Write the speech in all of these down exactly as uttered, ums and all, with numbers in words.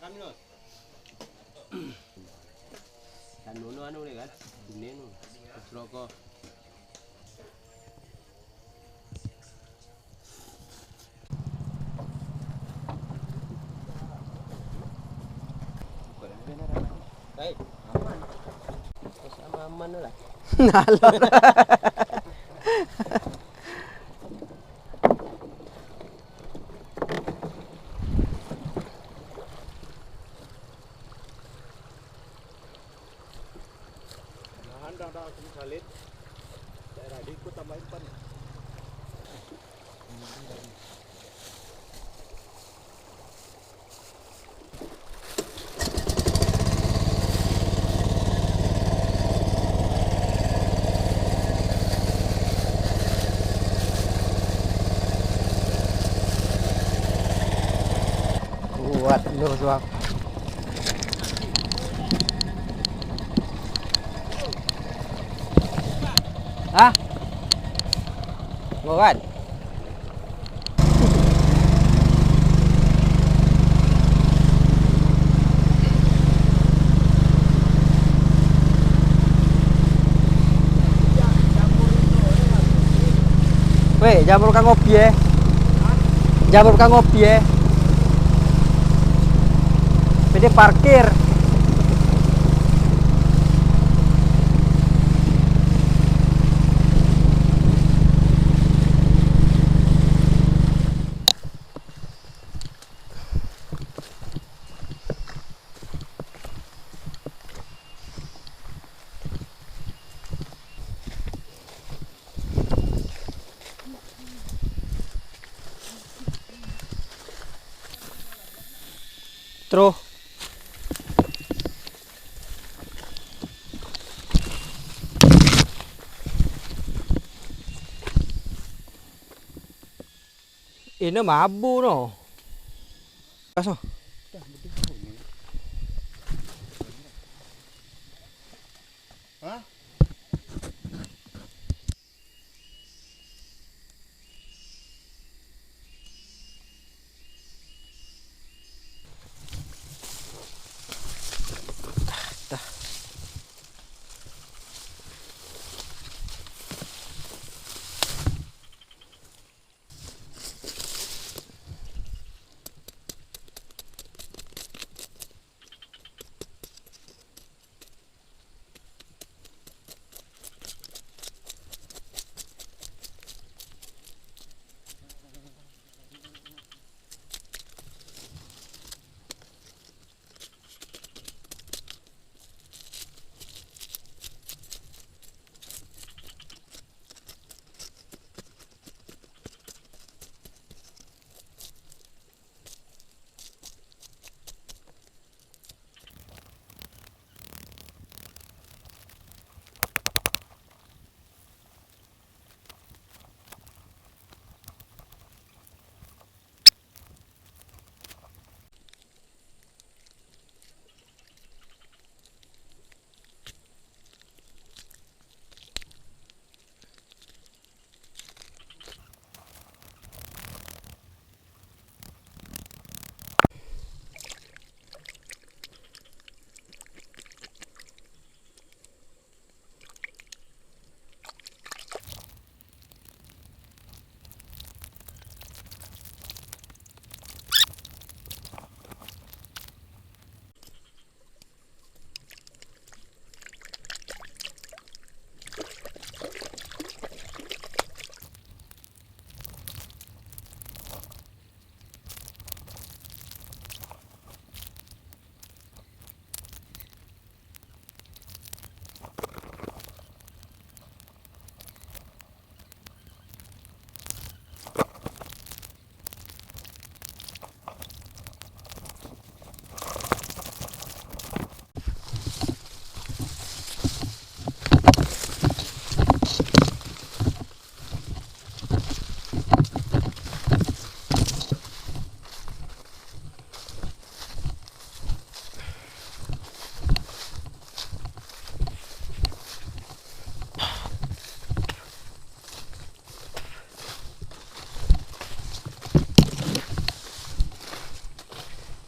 Anu no, anu ni kan, kuning tu, rokok. Baik, aman. Sama aman lah. Alah. Nahan dah, dah, aku salin. Daerah di ku tambahin pan. Kuat lo suang. Hah? Kuat. Weh, jamur ka ngopi, eh. Jamur ka ngopi, eh. Pede parkir. Truh. Ino mabu no. Kaso. Hah?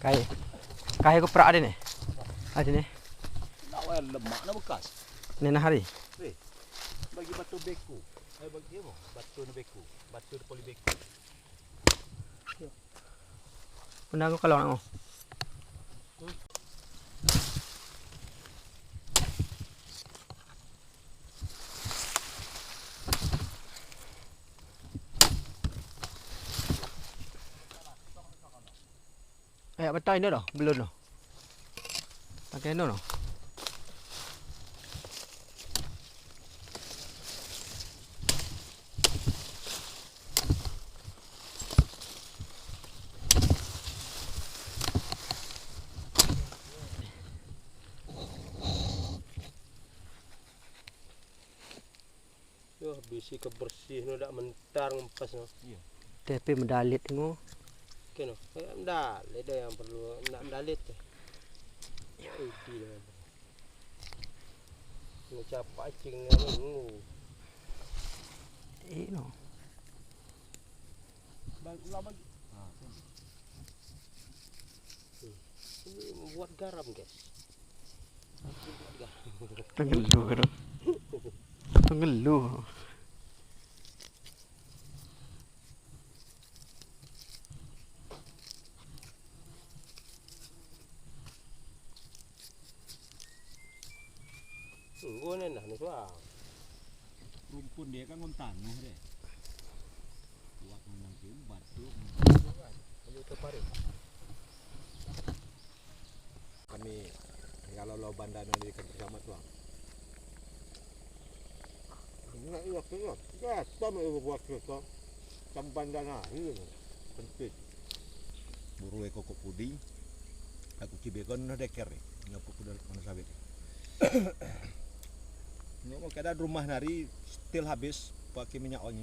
Kai. Kahai ko perak ade ni. Ade ni. Nak wayah lemak nak bekas. Ni nah hari. Weh, bagi batu beku. Eh, bagi apa? Batu ni beku. Batu ni poli beku. Punah ko kalau nak ko. Ayak batang indak doh, belum doh. Pakai anu doh. Yo, bisi ka bersih no, dak mentar ngempas no. Iyo. Tapi mendalit ngo. Oke no. Eh, mendalit dah yang perlu, nak mendalit teh. Yo. Idi dah. Ngo capak cing ngo. Eh, no. Bang, ulang bagi. Ha, tu. Hmm. Ini membuat garam, guys. Ini buat garam. Tenggelam, bro. Tenggelam. Tunggu ni dah ni suah. Rumpun dia kan ngon tanuh deh. Buat manang ke batu. Ayo ke parit. Kami, kalau lo banda nan di kantor camat tu, ah. Ingat iyo, iyo. Biaso mah iyo buat cerito. Macam banda nan hari ni. Penting. Buru eko kok pudi. Aku cibekon no deker ni. Nyo pukul dari mana sawit. Nyo mau keadaan rumah nari still habis pakai minyak wangi.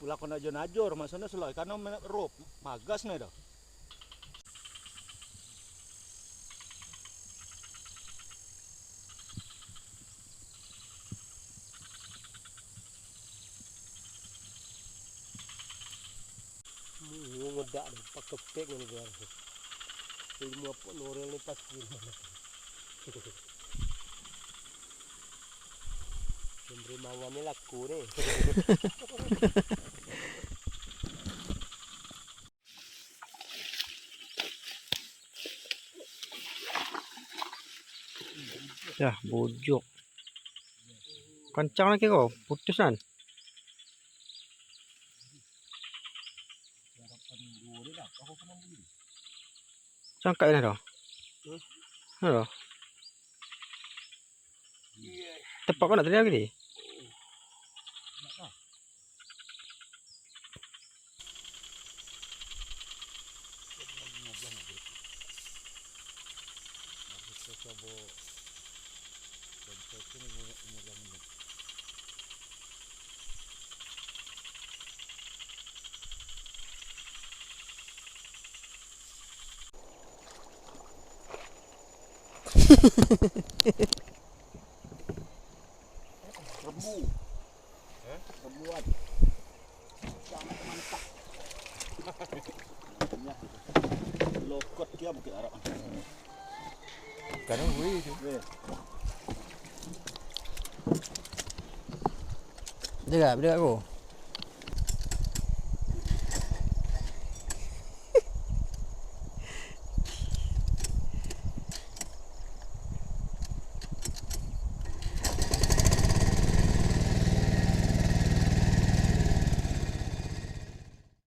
Ulak ko najor-najor, maksudnyo sulah ikan no men-, rob, magas nyo dah. Mu-, mu-, ngedak deh, pakepek ngene biar. Ilmu apo Nuril ni pasti. Memberi mangan ni laku ni. Yah, bujok. Kancang lagi ko, putus kan? Cangkak lah dah. Hmm? Dah. Tepak kau nak tadi lagi ni? Rembu. Hah? Rembuan. Sangat mantap. Lokot dia Bukit Arab. Kadang gue itu. Jaga, jaga aku.